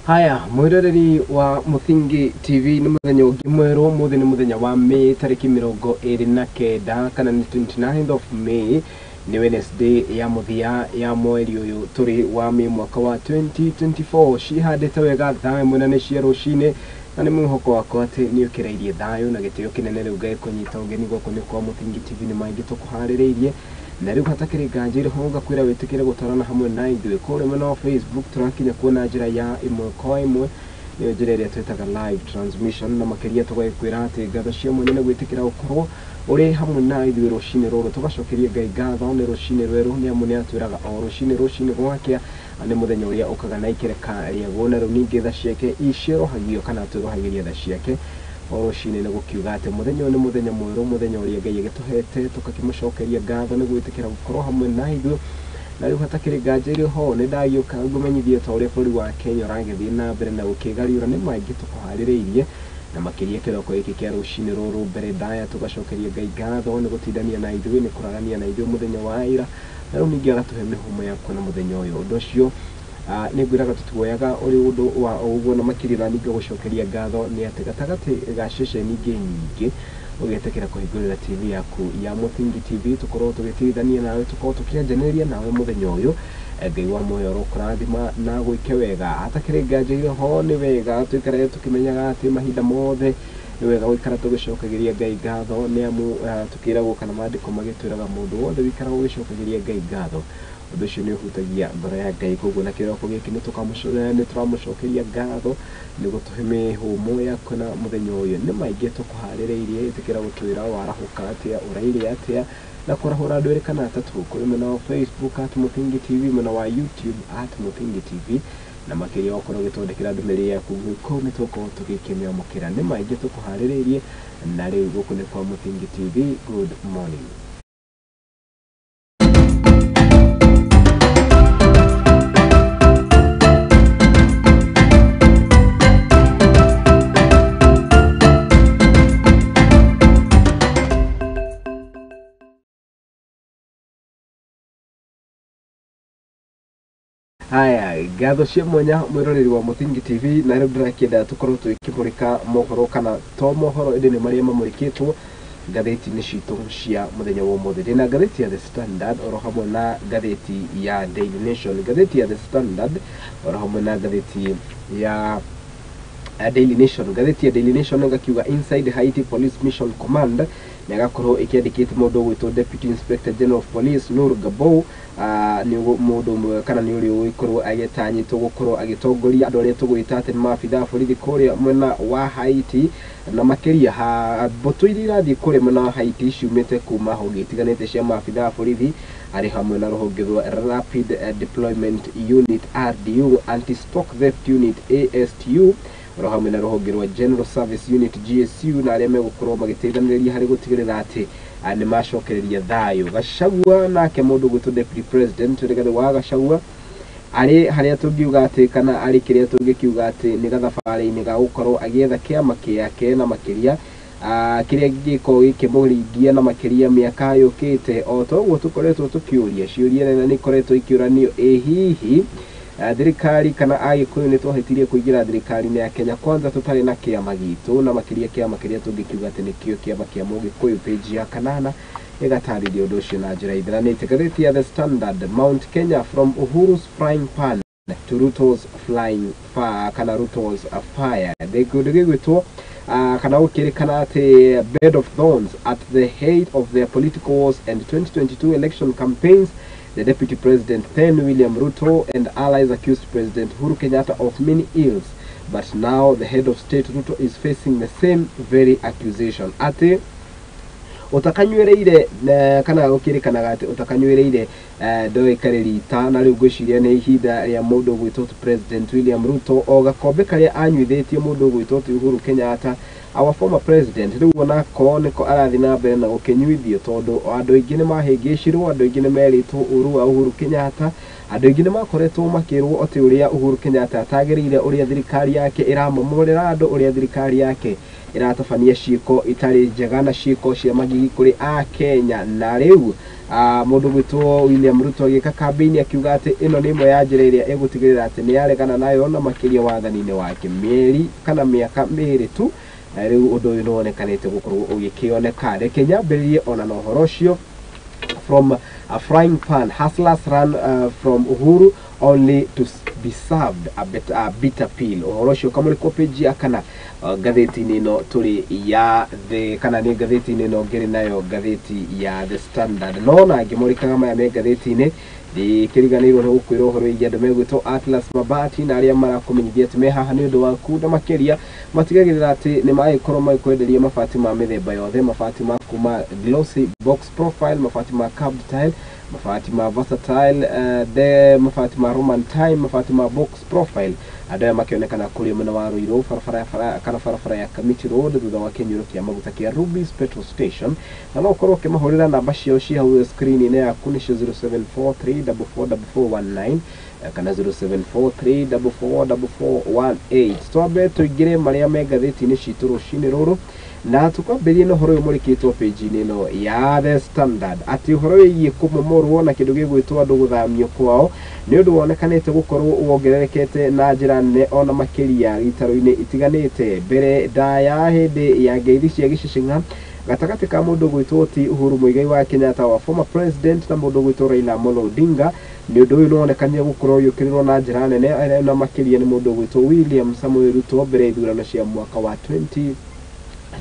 Haya, mwiroreri wa Muthingi TV, nĩ mũthenya ũngĩ mwerũ. Mũthĩ nĩ mũthenya wa May tarĩki 29, kana nĩ 29th of May, nĩ Wednesday ya mũthia ya mweri ũyũ tũrĩ wa May mwaka wa 2024. Cihandĩte wega thaa 1 na nĩ cia rũcinĩ, na nĩ mwĩhoko wakwa atĩ nĩ ũkĩrairie thayũ na gĩtĩo kĩnene. Rĩu Ngai kũnyita ũgeni gũkũ nĩ kwa Muthingi TV, nĩ maingĩ tũkũharĩrĩirie, na rĩu hatakĩrĩ nganja irĩ ngakwĩra wĩtĩkĩre gũtwarana hamwe na ithuĩ kũrĩa mwena wa Facebook. Tũrakinya kuona njĩra ya ĩmwe kwa ĩmwe, nĩyo njĩra ĩrĩa twĩtaga live transmission, na makĩria tũgagĩkwĩra atĩ ngatho cia mwanya nĩ gwĩtĩkĩra gũkorwo ũrĩ hamwe na ithuĩ rũcinĩ rũrũ. Tũgacokeria Ngai ngatho nĩ rũcinĩ rwerũ, nĩ amu nĩ atwĩraga o rũcinĩ rũcinĩ gwakĩa nĩ mũthenya ũrĩa ũkaga na ikereka rĩaguo, na rĩu ningĩ tha ciake icierohagio kana twĩrohagĩria tha ciake o rũcinĩ, nĩ gũkiuga atĩ mũthenya ũyũ nĩ mũthenya mwerũ, mũthenya ũrĩa Ngai agĩtũhete. Tũgakĩmũcokeria ngatho nĩ gwĩtĩkĩra gũkorwo hamwe na ithuĩ. Na rĩu hatakĩrĩ nganja irĩ ho, nĩ ndagĩũka ngũmenyithie ta ũrĩa bũrũri wa Kenya ũragĩthiĩ na mbere na gũkĩgariũra. Nĩ maingĩ tũkũharĩrĩirie, na makĩria kĩroko gĩkĩ kĩa rũcinĩ rũrũ. Mbere ndaya tũgacokeria Ngai ngatho nĩ gũtindania na ithuĩ, nĩ kũrarania na ithuĩ mũthenya wa ira, na rĩu ningĩ agatũhe mĩhũmũ ya kuona mũthenya ũyũ. Ũndũ ũcio nĩ ngwĩraga tũtiwoyaga ũrĩ ũndũ wa ũguo, na makĩria na ningĩ gũcokeria ngatho nĩ atĩ gatagatĩ ga ceceni ingĩ nyingĩ ũgetĩkĩra kũhingũrĩra TV yaku ya Muthingi TV, tũkorwo tũgĩtigithania nawe, tũkorwo tũkĩanjanĩria nawe mũthenya ũyũ. Ngai wa muoyo ũrokũrathima na gwĩke wega. Hatakĩrĩ nganja irĩ ho, nĩ wega tũikarage tũkĩmenyaga atĩ mahinda mothe nĩ wega gũikara tũgĩcokagĩria Ngai ngatho, nĩ amu tũkĩragwo kana maandĩko magĩtwĩraga mũndũ wothe wĩikaraga ũgĩcokagĩria Ngai ngatho, ũndũ ũcio nĩ ũhutagia ngoro ya Ngai. Koguo na kĩroko gĩkĩ nĩ tũramũcokeria ngatho nĩ gũtũhe mĩhũmũ ya kuona mũthenya ũyũ. Nĩ maingĩ tũkũharĩrĩirie. Ĩtĩkĩra gũtwĩra warahũka atĩa, ũraire atĩa, na kũrahũra andũ erĩ kana atatũ kũrĩ mwena wa Facebook @MuthingiTV, mwena wa YouTube @MuthingiTV, na makĩria wakorwo ũgĩtwandĩkĩra ndũmĩrĩri yaku kũu, nĩ tũgũkorwo tũgĩkĩmĩamũkĩra. Nĩ maingĩ tũkũharĩrĩirie, na rĩu gũkũ nĩ kwa Muthingi TV. Good morning. Haya, ngatho cia mwanya mwĩroreri wa Muthingi TV, na rĩu ndĩrakĩenda tũkorwo tũgĩkĩmũrĩka mohoro, kana to mohoro ĩndĩ nĩ marĩa mamũrĩkĩtwo ngathĩti-inĩ citũ cia mũthenya wa ũmũthĩ. Ndĩna ngathĩti ya The Standard oro hamwe na ngathĩti ya Daily Nation. Ngathĩti ya The Standard oro hamwe na ngathĩti ya Daily Nation. Ngathĩti ya Daily Nation ngakiuga inside Haiti Police Mission Command, na ĩgakorwo ĩkĩandĩkĩte mũndũ ũgwĩtwo Deputy Inspector General of Police Nur Gabou, nĩ mũndũ ũmwe kana nĩ ũrĩa ũgũkorwo agĩtanyĩtwo gũkorwo agĩtongoria andũ arĩa tũgwĩta atĩ nĩ maabitha a borithi kũrĩa mwena wa Haiti, na makĩria ha mbũtũ iria irathiĩ kũrĩa mwena wa Haiti ciumĩte kuma honge itiganĩte cia maabitha a borithi, arĩ hamwe na rũhonge rwa Rapid Deployment Unit RDU, Anti Stock Theft Unit ASTU, oro hamwe na rũhonge rwa General Service Unit GSU, na arĩa megũkorwo magĩteithanĩrĩria harĩ gũtigĩrĩra atĩ nĩ macokereria thayũ. Gachagua nake, mũndũ ũgwĩtwo Deputy President Rigathi wa Gachagua, arĩ harĩa tũngiuga atĩ kana arĩ kĩrĩa tũngĩkiuga atĩ nĩ gathabarĩ-inĩ ga gũkorwo agĩetha kĩama kĩake, na makĩria kĩrĩa gĩgĩkorwo gĩkĩmũringia na makĩria mĩaka yũkĩte. O ta ũguo tũkoretwo tũkĩũria ciũria nene, nĩ ikoretwo ikĩũranio, ĩ hihi thirikari kana Agĩkũyũ nĩ twahĩtirie kũingĩra thirikari-inĩ ya Kenya Kwanza tũtarĩ na kĩama gitũ, na makĩria kĩama kĩrĩa tũngĩkiuga atĩ nĩkĩo kĩama kĩa Mũgĩkũyũ? Page ya kanana ĩgatarĩria ũndũ ũcio na njĩra itharanĩte. Ngathĩti ya The Standard, Mount Kenya from Uhuru's frying pan to Ruto's flying fire, kana Ruto's fire. Kĩndũ gĩgwĩtwo kana gũkĩrĩkana atĩ bed of thorns at the height of their political wars and 2022 election campaigns. The Deputy President then William Ruto and allies accused President Uhuru Kenyatta of many ills, but now the head of state Ruto is facing the same very accusation, atĩ ũtakanyuĩrĩire, kana gũkĩrĩkanaga atĩ ũtakanyuĩrĩire ndoĩkarĩ rita. Na rĩu ngwĩciria nĩ ihinda rĩa mũndũ ũgwĩtwo President William Ruto, o gakombe karĩa anyuithĩtie mũndũ ũgwĩtwo Uhuru Kenyatta, our former president, rĩu onako nĩko arathiĩ na mbere na gũkĩnyuithio, tondũ andũ aingĩ nĩ mahĩngĩcirwo, andũ aingĩ nĩ merĩtwo ũru wa Uhuru Kenyatta, andũ aingĩ nĩ makoretwo makĩrwo atĩ ũrĩa Uhuru Kenyatta atagĩrĩire, ũrĩa thirikari yake ĩramomorera andũ, ũrĩa thirikari yake ĩratabania ciĩko itarĩ njega na ciĩko cia magigi kũrĩ Akenya. Na rĩu mũndũ gwĩtwo William Ruto agĩka kambĩini akiuga atĩ ĩno nĩ ĩmwe ya njĩra ĩrĩa ĩgũtigĩrĩra atĩ nĩ yaregana nayo na makĩria wathani-inĩ wake mĩeri kana mĩaka mĩĩrĩ tu. Na rĩu ũndũ ũyũ nĩ wonekanĩte gũkorwo ũgĩkĩoneka. Reke nyambĩrĩrie ona na ũhoro ũcio. From a frying pan, hustlers run from Uhuru only to be served a bitter pill. Ũhoro ũcio ũkamũrĩkwo page ya kana ngathĩti-inĩ ĩno tũrĩ ya the kana nĩ ngathĩti-inĩ ĩno ngĩrĩ nayo ngathĩti ya The Standard. No na ngĩmũrĩkaga maya me ngathĩti-inĩ, ndikĩriganĩirwo nĩ gũkwĩra ũhoro wĩgiĩ andũ megwĩtwo Atlas Mabati na arĩa marakũmenyithia atĩ me haha nĩ ũndũ waku, na makĩria matigagĩrĩra atĩ nĩ magĩkorwo magĩkwenderia mabati ma mĩthemba yothe, mabati ma kuma glossy box profile, mabati ma curved tile, mabati ma versatile, de mabati ma Roman time, mabati ma box profile. Andũ aya makĩonekana kũrĩa mwena wa Ruiru barabara kana barabara ya Kamiti Road thutha wa kĩnyuĩro kĩa maguta kĩa Rubis Petrol Station, na no ũkorwo ũkĩmahũrĩra namba ciao ci hau screen-inĩ yaku, nĩcio 0743444419 kana 0743444418. Twambe tũingĩre marĩa me ngathĩti-inĩ citũ rũcinĩ rũrũ, na tũkwambĩrĩrie na ũhoro ũyũ mũrĩkĩtwo page-inĩ ĩno ya The Standard, atĩ ũhoro wĩgiĩ kũmomorwo na kĩndũ gĩgwĩtwo andũ gũthamio kwao nĩ ũndũ wonekanĩte gũkorwo wongererekete na njĩra nene ona makĩria gĩtarũ-inĩ itiganĩte. Mbere ndaya hĩndĩ ya ngeithi cia gĩcicing'a gatagatĩ ka mũndũ gwĩtwo ti Uhuru Muigai wa Kenyatta wa former president na mũndũ gwĩtwo Raila Amolo Odinga, nĩ ũndũ ũyũ nĩwonekanire gũkorwo ũgĩũkĩrĩrwo na njĩra nene na makĩria nĩ mũndũ gwĩtwo William Samoei Ruto mbere ya ithurano cia mwaka wa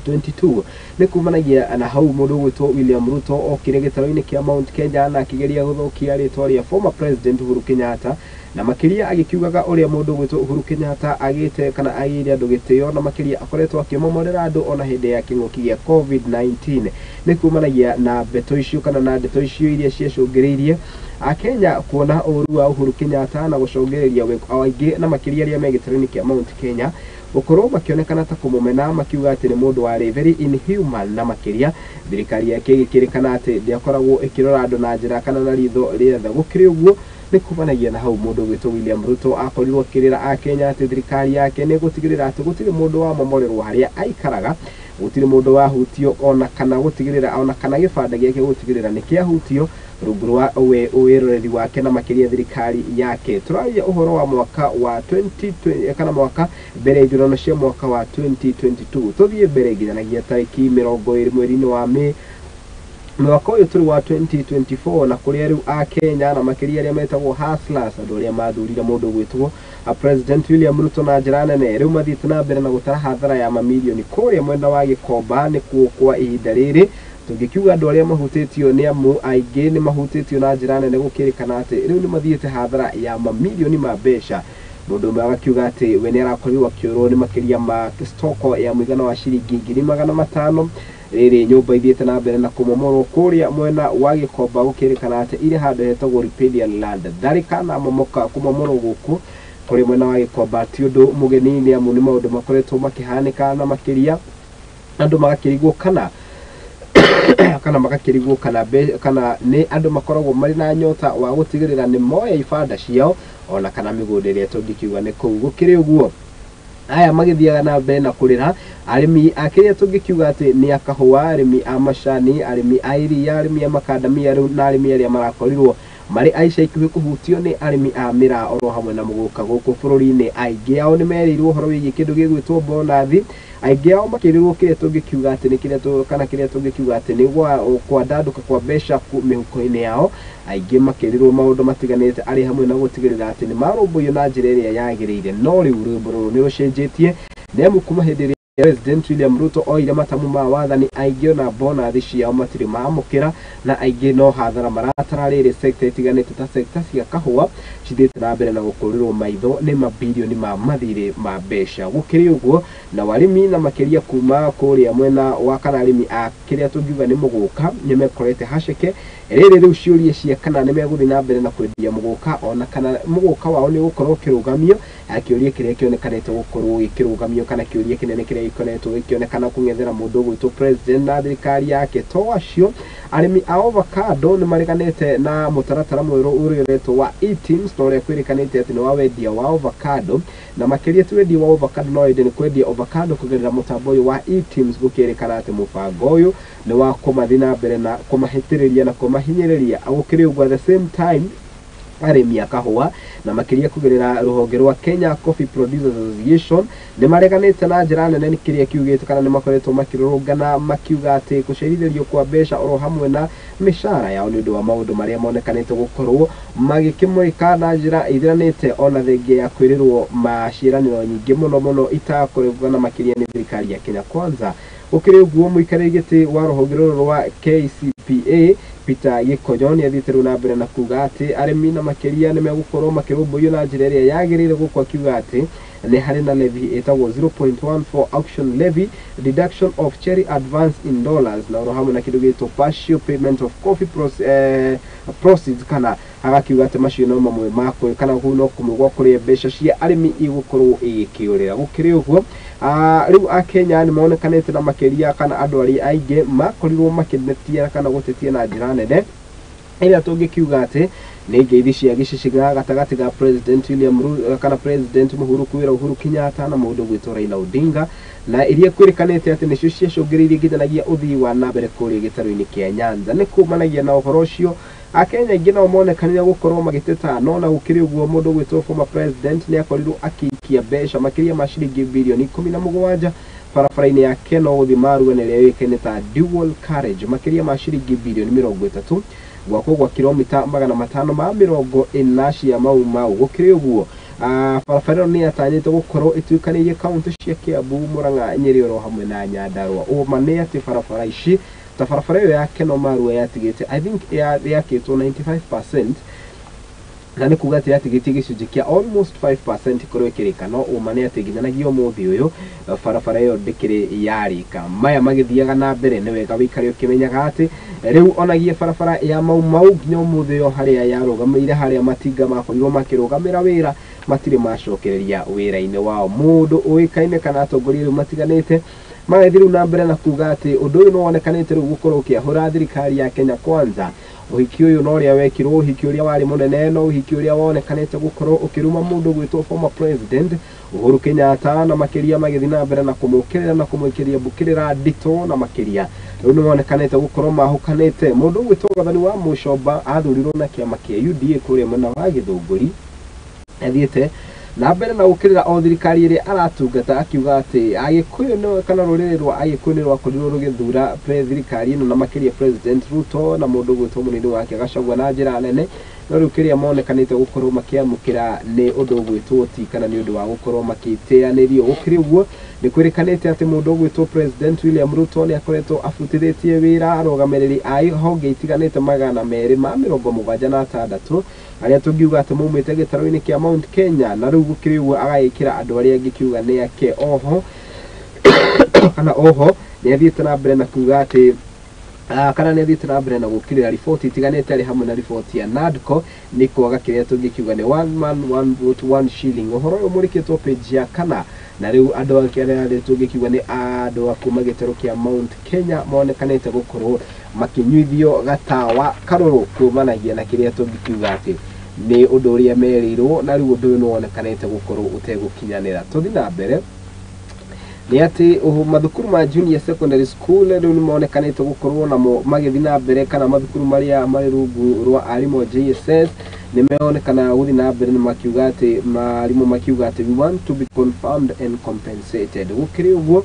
2022. Nĩ kumanagia na hau mũndũ gwĩtwo William Ruto okire gĩtarũ-inĩ kĩa Mount Kenya na akĩgeria gũthũkia rĩtwa rĩa former president Uhuru Kenyatta, na makĩria agĩkiugaga ũrĩa mũndũ gwĩtwo Uhuru Kenyatta agĩte kana agĩire andũ gĩtĩo, na makĩria akoretwo akĩmomorera andũ ona hĩndĩ ya kĩng'ũki gĩa COVID-19. Nĩ kumanagia na mbeto icio kana na ndeto icio iria ciacũngĩrĩirie Akenya kuona ũru wa Uhuru Kenyatta na gũcũngĩrĩria aingĩ na makĩria arĩa me gĩtarũ-inĩ kĩa Mount Kenya gũkorwo makĩonekana ta kũmũmena, makiuga atĩ nĩ mũndũ warĩ very inhuman, na makĩria thirikari yake ĩgĩkĩrĩkana atĩ ndĩakoragwo ĩkĩrora andũ na njĩra kana na ritho rĩa tha. Gũkĩrĩ ũguo nĩ kumanagia na hau mũndũ gwĩtwo William Ruto akorirwo akĩrĩra Akenya atĩ thirikari yake nĩ ĩgũtigĩrĩra atĩ gũtirĩ mũndũ wamomorerwo harĩa aikaraga, gũtirĩ mũndũ wahutio ona kana gũtigĩrĩra ona kana gĩbanda gĩake gũtigĩrĩra nĩ kĩahutio rungu rwa wĩroreri wake na makĩria thirikari yake. Tũraria ũhoro wa mwaka wa 2020 kana mwaka mbere ya ithurano cia mwaka wa 2022. Tũthiĩ mbere nginyanagia tarĩki 20 mweri-inĩ wa Mĩĩ mwaka ũyũ tũrĩ wa 2024, na kũrĩa rĩu Akenya na makĩria arĩa metagwo hustlers, andũ arĩa mathurire mũndũ gwĩtwo President William Ruto na njĩra nene, rĩu mathiĩte na mbere na gũtara hathara ya mamirioni kũrĩa mwena wa Gĩkomba. Nĩkuo kwa ihinda rĩrĩ tũngĩkiuga andũ arĩa mahutĩtio nĩ amu aingĩ nĩ mahutĩtio na njĩra nene, gũkĩrĩkana atĩ rĩu nĩ mathiĩte hathara ya mamirioni ma mbeca. Mũndũ ũmwe agakiuga atĩ we nĩ arakorirwo akĩũrwo nĩ makĩria ma stoko ya mũigana wa ciringi 500,000. Rĩrĩ nyũmba ithiĩte na mbere na kũmomorwo kũrĩa mwena wa Gĩkomba, gũkĩrĩkana atĩ irĩ handũ hetagwo Riparian Land. Tharĩka na momoka kũmomorwo gũkũ kũrĩ mwena wa Gĩkomba ti ũndũ mũgeni, nĩ amu nĩ maũndũ makoretwo makĩhanĩka na makĩria andũ magakĩrigwo kana kana magakĩrigwo kana kana nĩ andũ makoragwo marĩ na nyota wa gũtigĩrĩra nĩ moya ibanda ciao ona kana mĩgũnda ĩrĩa tũngĩkiuga nĩ kũu. Gũkĩrĩ ũguo aya magĩthiaga na mbere na kũrĩra arĩmi a kĩrĩa tũngĩkiuga atĩ nĩ a kahũa, arĩmi a macani, arĩmi a iria, arĩmi a makandamia rĩu na arĩmi arĩa marakorirwo marĩ a ica ikuhĩ kũhutio nĩ arĩmi a mĩraa oro hamwe na mũgũka gũkũ bũrũri-inĩ. Aingĩ ao nĩ merĩirwo ũhoro wĩgiĩ kĩndũ gĩgwĩtwo bonathi, aingĩ ao makĩrĩrwo kĩrĩa tũngĩkiuga atĩ nĩ kĩrĩa kana kĩrĩa tũngĩkiuga atĩ nĩ kwandandũka kwa mbeca mĩhuko-inĩ yao. Aingĩ makĩrĩrwo maũndũ matiganĩte arĩ hamwe na gũtigĩrĩra atĩ nĩ marũmbũiyo na njĩra ĩrĩa yagĩrĩire. No rĩu rwĩmbo rũrũ nĩ rũcenjetie, nĩ amu kuma hĩndĩ ĩrĩa President William Ruto oire matamu ma wathani, aingĩ ona bonathi ciao matirĩ mamũkĩra, na aingĩ no hathara maratara. Rĩrĩ sekta itiganĩte ta sekta cia kahũa cithiĩte na mbere na gũkũrĩrwo maitho nĩ mabirioni ma mathirĩ ma mbeca. Gũkĩrĩ ũguo na warĩmi na makĩria kuma kũrĩa mwena wa kana arĩmi a kĩrĩa tũngiuga nĩ mũgũka nĩ mekorete haceke. Rĩrĩ rĩu ciũria cia kana nĩ megũthiĩ na mbere na kwendia mũgũka ona kana mũgũka wao nĩ ũgũkorwo ũkĩrũgamio, kĩũria kĩrĩa kĩonekanĩte gũkorwo gĩkĩrũgamio kana kĩũria kĩnene kĩrĩa ĩrĩa ĩkoretwo ĩkĩonekana kũng'ethera mũndũ ũgwĩtwo president na thirikari yake. To acio, arĩmi a avocado nĩ mareganĩte na mũtaratara mwerũ ũrĩa ũretwo wa eTIMS, na ũrĩa kwĩrĩkanĩte atĩ nĩ wa wendia wa avocado, na makĩria ti wendia wa avocado no ĩndĩ nĩ kwendia avocado kũgerera mũtambo ũyũ wa eTIMS. Gũkĩrĩkana atĩ mũbango ũyũ nĩ wa kũmathiĩ na mbere na kũmahĩtĩrĩria na kũmahinyĩrĩria. Gũkĩrĩ ũguo, at the same time, arĩmi a kahũa na makĩria kũgerera rũhonge rwa Kenya Coffee Producers Association nĩ mareganĩte na njĩra nene nĩ kĩrĩa kiugĩtwo, kana nĩ makoretwo makĩrũrũngana makiuga atĩ kũcerithĩrio kwa mbeca oro hamwe na mĩcara yao nĩ ũndũ wa maũndũ marĩa monekanĩte gũkorwo magĩkĩmũrĩka na njĩra ithiranĩte, ona thengia ya kwĩrĩrwo maciĩranĩro nyingĩ mũno mũno itakoretwo na makĩria nĩ thirikari ya Kenya Kwanza. Gũkĩrĩ ũguo, mũikarĩri gĩtĩ wa rũhonge rũrũ rwa KCPA Peter Gĩkonyo nĩ athiĩte rĩu na mbere na kuga atĩ arĩmi na makĩria nĩ megũkorwo makĩrũmbũiyo na njĩra ĩrĩa yagĩrĩire, gũkũ akiuga atĩ nĩ harĩ na levy ĩtagwo 0.14 auction levy, deduction of cherry advance in dollars, na oro hamwe na kĩndũ gĩtwo partial payment of coffee proceeds, kana agakiuga atĩ macio no mamwe ma kana kũu no kũmwe gwa kũrĩa mbeca cia arĩmi igũkorwo igĩkĩũrĩra. Gũkĩrĩ ũguo, rĩu akenya nĩ monekanĩte na makĩria kana andũ arĩa aingĩ makorirwo makĩnetia kana gũtetia na njĩra nene ĩrĩa tũngĩkiuga atĩ nĩ ngeithi cia gĩciciga gatagatĩ ga President William Ruto kana President Mũhuru kwĩra Uhuru Kenyatta na mũndũ gwĩtwo Raila Odinga, na iria kwĩrĩkanĩte atĩ nĩcio ciacũngĩrĩirie nginyanagia ũthii wa na mbere kũrĩa gĩtarũ-inĩ kĩa Nyanza. Nĩ kumanagia na ũhoro ũcio, akenya aingĩ nao monekanire gũkorwo magĩteta. No na gũkĩrĩ ũguo, mũndũ gwĩtwo former president nĩ akorirwo akĩikia mbeca makĩria ma ciringi birioni 17 barabara-inĩ ya Keno gũthiĩ Marua, na ĩrĩa yũĩkaine ta dual carriage, makĩria ma ciringi birioni 30 gwakwo gwa kilomita 540 cia Mau Mau. Gũkĩrĩ ũguo, barabara ĩno nĩ yatanyĩtwo gũkorwo ĩtuĩkanĩirie kaunti cia Kiambu, Murang'a, Nyĩrĩ oro hamwe na Nyandarua. Ũma nĩ atĩ barabara ici, ta barabara ĩyo ya Keno Marua, yatigĩte, I think, yakĩtwo 95%, na nĩ kuga atĩ yatigĩtie gĩcunjĩ kĩa almost 5% ĩkorwo ĩkĩrĩka. No ũma nĩ atĩ nginyanagia ũmũthĩ ũyũ barabara ĩyo ndĩkĩrĩ yarĩka. Maya magĩthiaga na mbere, nĩ wega wĩikare ũkĩmenyaga atĩ rĩu onagia barabara ya Mau Mau nginya ũmũthĩ ũyũ harĩa yarũgamĩire, harĩa matinga makorirwo makĩrũgamĩra wĩra, matirĩ macokereria wĩra-inĩ wao. Mũndũ ũĩkaine kana atongoria rĩu matiganĩte magathiĩ rĩu na mbere na kuga atĩ ũndũ ũyũ nĩ wonekanĩte rĩu gũkorwo ũkĩahũra thirikari ya Kenya Kwanza. Ũhiki ũyũ no ũrĩa wekirwo, ũhiki ũrĩa warĩ mũnene, no ũhiki ũrĩa wonekanĩte gũkorwo ũkĩruma mũndũ gwĩtwo former president Uhuru Kenyatta, na makĩria magĩthiĩ na mbere na kũmũkĩrĩra na kũmũikĩria mbũkĩrĩra nditũ, na makĩria rĩu nĩ monekanĩte gũkorwo mahũkanĩte. Mũndũ ũgwĩtwo Gathoni wa Mũcomba athurirwo na kĩama kĩa UDA kũrĩa mwena wa Gĩthũngũri, athiĩte na mbere na gũkĩrĩra o thirikari ĩrĩa aratungata, akiuga atĩ Agĩkũyũ nĩ kana rũrĩrĩ rwa Agĩkũyũ nĩ rwakorirwo rũgĩthura thirikari ĩno na makĩria President Ruto na mũndũ ũgwĩtwo mũnini wake Gachagua na njĩra nene, no rĩu kĩrĩa monekanĩte gũkorwo makĩamũkĩra nĩ ũndũ ũgwĩtwo ti kana nĩ ũndũ wa gũkorwo makĩteanĩrio. Gũkĩrĩ ũguo, nĩ kwĩrĩkanĩte atĩ mũndũ ũgwĩtwo President William Ruto nĩ akoretwo abutithĩtie wĩra arũgamĩrĩri a honge itiganĩte 276, arĩa tũngiuga atĩ maumĩte gĩtarũ-inĩ kĩa Mount Kenya, na rĩu gũkĩrĩ ũguo agagĩkĩra andũ arĩa angĩ kiuga nĩ ake oho kana oho nĩ athiĩte na mbere na kuga atĩ kana nĩ athiĩte na mbere na gũkĩrĩra riboti itiganĩte, arĩ hamwe na riboti ya NADCO, nĩ kwaga kĩrĩa tũngĩkiuga nĩ one man one vote one shilling. Ũhoro ũyũ mũrĩkĩtwo page ya kana. Na rĩu andũ arĩa tũngĩkiuga nĩ andũ a kuma gĩtarũ kĩa Mount Kenya monekanĩte gũkorwo makĩnyuithio gatawa karũrũ kumanagia na kĩrĩa tũngĩkiuga atĩ nĩ ũndũ ũrĩa merĩirwo, na rĩu ũndũ ũyũ nĩ wonekanĩte gũkorwo ũtegũkinyanĩra. Tũthiĩ na mbere nĩ atĩ mathukuru ma junior secondary school rĩu nĩ monekanĩte gũkorwo namo magĩthiĩ na mbere, kana mathukuru marĩa marĩ rungu rwa arimũ JSS nĩ meonekana gũthiĩ na mbere, nĩ makiuga atĩ marimũ makiuga atĩ "We want to be confirmed and compensated." Gũkĩrĩ ũguo,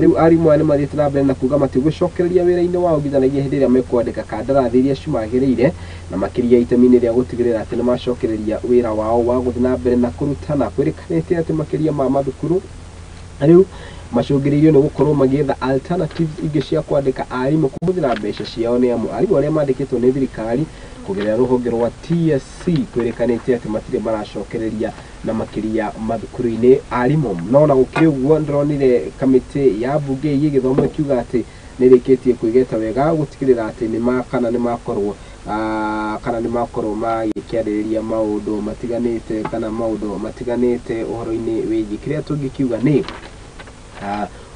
rĩu arimũ aya nĩ mathiĩte na mbere na kuga matigũcokereria wĩra-inĩ wao nginyanagia hĩndĩ ĩrĩa mekwandĩka kandarathi iria cimagĩrĩire, na makĩria itemi-inĩ rĩa gũtigĩrĩra atĩ nĩ macokereria wĩra wao wa gũthiĩ na mbere na kũrutana. Kwĩrĩkanĩte atĩ makĩria ma mathukuru rĩu macũngĩrĩirio nĩ gũkorwo magĩetha alternatives ingĩ cia kwandĩka arimũ kũhũthĩra mbeca ciao, nĩ amu arimũ arĩa mandĩkĩtwo nĩ thirikari kũgerera rũhonge rwa TSC kwĩrĩkanĩte atĩ matirĩ maracokereria na makĩria mathukuru-inĩ arimũ. No na gũkĩrĩ ũguo, ndĩronire kamĩtĩ ya mbunge ĩgiĩ gĩthomo ĩkiuga atĩ nĩ ĩrĩkĩtie kwĩgeta wega gũtigĩrĩra atĩ nĩ ma kana nĩ makorwo kana nĩ makorwo magĩkĩarĩrĩria maũndũ matiganĩte kana maũndũ matiganĩte ũhoro-inĩ wĩgiĩ kĩrĩa tũngĩkiuga nĩ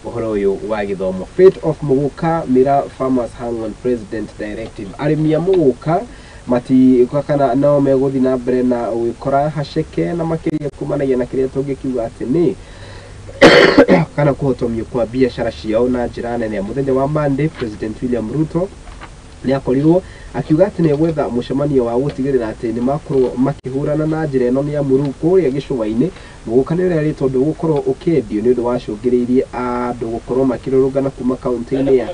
Ũhoro ũyũ wa gĩthomo, fate of Muguka Miraa farmers hang on president directive. Arĩmi a Muguka mati kana no megũthiĩ na mbere na gwĩkora haceke na makĩria kumanagia na kĩrĩa tũngĩkiuga atĩ nĩ kana kũhotomio kwa biacara ciao na njĩra nene. Mũthenya wa Monday, President William Ruto nĩ akorirwo akiuga atĩ nĩ egwetha mũcemanio wa gũtigĩrĩra atĩ nĩ makorwo makĩhũrana na njĩra ĩno, nĩ amu rĩu kũrĩa gĩcũa-inĩ Mũgũka nĩ ũrĩa tondũ gũkorwo ũkĩendio nĩ ũndũ wacũngĩrĩirie andũ gũkorwo makĩrũrũngana kuma kaunti-inĩ ya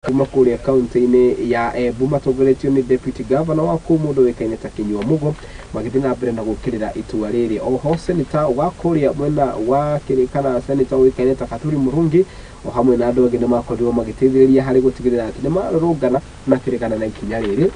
kuma kũrĩa kaunti-inĩ ya Embu, matongoretio nĩ deputy governor wa kũu, mũndũ ũĩkaine ta Kinyua Mugo, magĩthiĩ na mbere na gũkĩrĩra itua rĩrĩ. Oho senator wa kũrĩa mwena wa kĩrĩ kana senator ũĩkaine ta Kathuri Murungi o hamwe na andũ angĩ nĩ makorirwo magĩteithĩrĩria harĩ gũtigĩrĩra atĩ nĩ marũrũngana makĩregana na ikinya rĩrĩ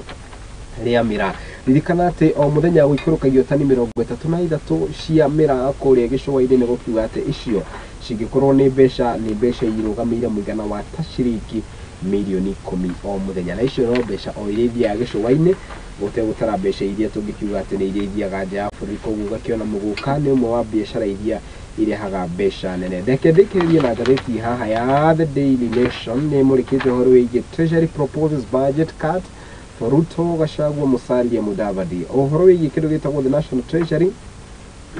rĩa miraa. Ririkana atĩ o mũthenya gũikũrũkagio tani 33 cia miraa kũrĩa gĩcũa-inĩ, nĩ gũkiuga atĩ icio cingĩkorwo nĩ mbeca, nĩ mbeca irũgamĩire mũigana wa ta ciringi mirioni 10 o mũthenya, na icio no mbeca o iria ithiaga gĩcũa-inĩ, gũtegũtara mbeca iria tũngĩkiuga atĩ nĩ iria ithiaga nja ya bũrũri. Koguo ũgakĩona Mũgũka nĩ ũmwe wa biacara iria irehaga mbeca nene. Reke ndĩkĩrĩrie na ngathĩti haha ya The Daily Nation. Nĩ ĩmũrĩkĩte ũhoro wĩgiĩ Treasury proposes budget cut for Ruto, Gachagua, Musalia Mudavadi. Ũhoro wĩgiĩ kĩndũ gĩtagwo the National Treasury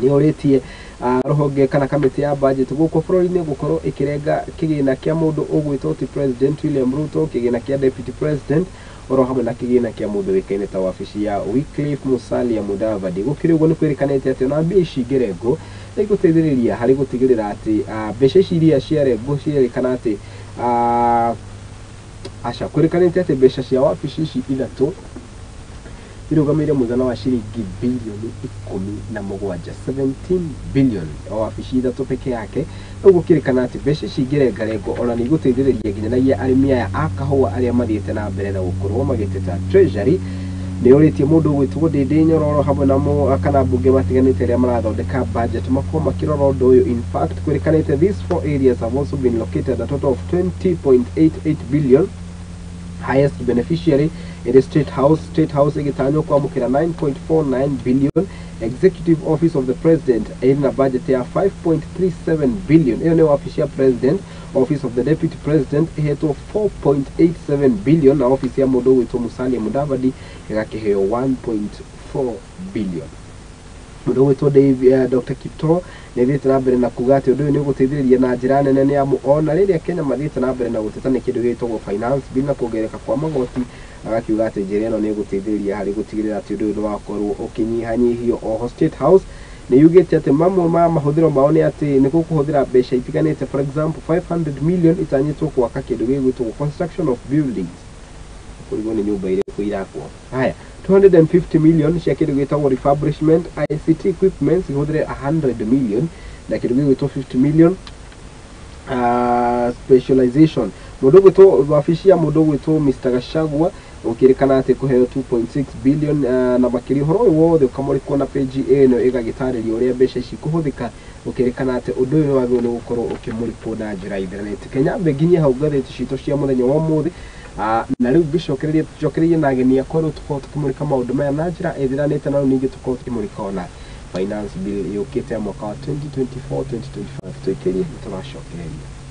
nĩ ũrĩtie rũhonge kana kamĩtĩ ya budget gũkũ bũrũri-inĩ gũkorwo ĩkĩrenga kĩgĩna kĩa mũndũ ũgwĩtwo ti President William Ruto, kĩgĩna kĩa deputy president, oro hamwe na kĩgĩna kĩa mũndũ ũĩkaine ta wabici ya Wycliffe Musalia Mudavadi. Gũkĩrĩ ũguo, nĩ kwĩrĩkanĩte atĩ ona mbia ici ingĩrengwo nĩ igũteithĩrĩria harĩ gũtigĩrĩra atĩ mbeca ici iria ciarengwo cirerĩkana atĩ aca kwĩrĩkanĩte atĩ mbeca cia wabici ici ithatũ irũgamĩire mũigana wa ciringi bilioni 17, 17 billion, o wabici ithatũ peke yake. Rĩu gũkĩrĩkana atĩ mbeca ici ingĩrengarengwo ona nĩ igũteithĩrĩria nginyanagia arĩmi aya a kahũa arĩa mathiĩte na mbere na gũkorwo magĩteta. Treasury nĩ ũrĩtie mũndũ ũgwĩtwo Ndindi Nyororo hamwe na kana mbunge matiganĩte arĩa marathondeka budget makorwo makĩrora ũndũ ũyũ. In fact, kwĩrĩkanĩte these four areas have also been located a total of 20.88 billion. Highest beneficiary it is State House. State House ĩgĩtanywo kwamũkĩra 9.49 billion. Executive Office of the President ĩrĩ na budget ya 5.37 billion, ĩyo nĩ wabici ya president. Office of the Deputy President ĩhetwo 4.87 billion, na office ya mũndũ ũgwĩtwo Musalia Mudavadi ĩgakĩheo 1.4 billion. Mũndũ ũgwĩtwo Dr. Kiptoo nĩ athiĩte na mbere na kuga atĩ ũndũ ũyũ nĩ ũgũteithĩrĩria na njĩra nene, nĩ amu ona rĩrĩa Kenya mathiĩte na mbere na gũteta nĩ kĩndũ gĩtagwo finance bill na kuongerereka kwa magoti, agakiuga atĩ njĩra ĩno nĩ ĩgũteithĩrĩria harĩ gũtigĩrĩra atĩ ũndũ ũyũ nĩ wakorwo ũkĩnyihanyihio. Oho State House nĩ yugĩte atĩ mamwe ma mahũthĩro mao nĩ atĩ nĩ gũkũhũthĩra mbeca itiganĩte. For example, 500 million itanyĩtwo gwaka kĩndũ gĩgwĩtwo construction of buildings, kũrigwo nĩ nyũmba irĩkũ irakwo. Haya, 250 million cia kĩndũ gĩtagwo refurbishment ICT equipment, ihũthĩre 100 million, na kĩndũ gĩgwĩtwo 50 million specialization. Mũndũ ũgwĩtwo wabici ya mũndũ ũgwĩtwo Mr. Gachagua gũkĩrĩkana atĩ kũheo 2.6 billion, na makĩria ũhoro ũyũ wothe ũkamũrĩkwo na page ĩno ĩgagĩtarĩria ũrĩa mbeca ici ikũhũthĩka. Gũkĩrĩkana atĩ ũndũ ũyũ nĩ wagĩrĩirwo nĩ gũkorwo ũkĩmũrĩkwo na njĩra itharanĩte. Kenya nginyie hau ngathĩti citũ cia mũthenya wa ũmũthĩ. Na rĩu ngĩcokereria tucokererie na ageni akwa, rĩu tũkorwo tũkĩmũrĩka maũndũ maya na njĩra ĩthiranĩte, na rĩu ningĩ tũkorwo tũkĩmũrĩka ona finance bill yũkĩte ya mwaka wa 2024 2025. Tũikĩrie nĩ tũracokereria.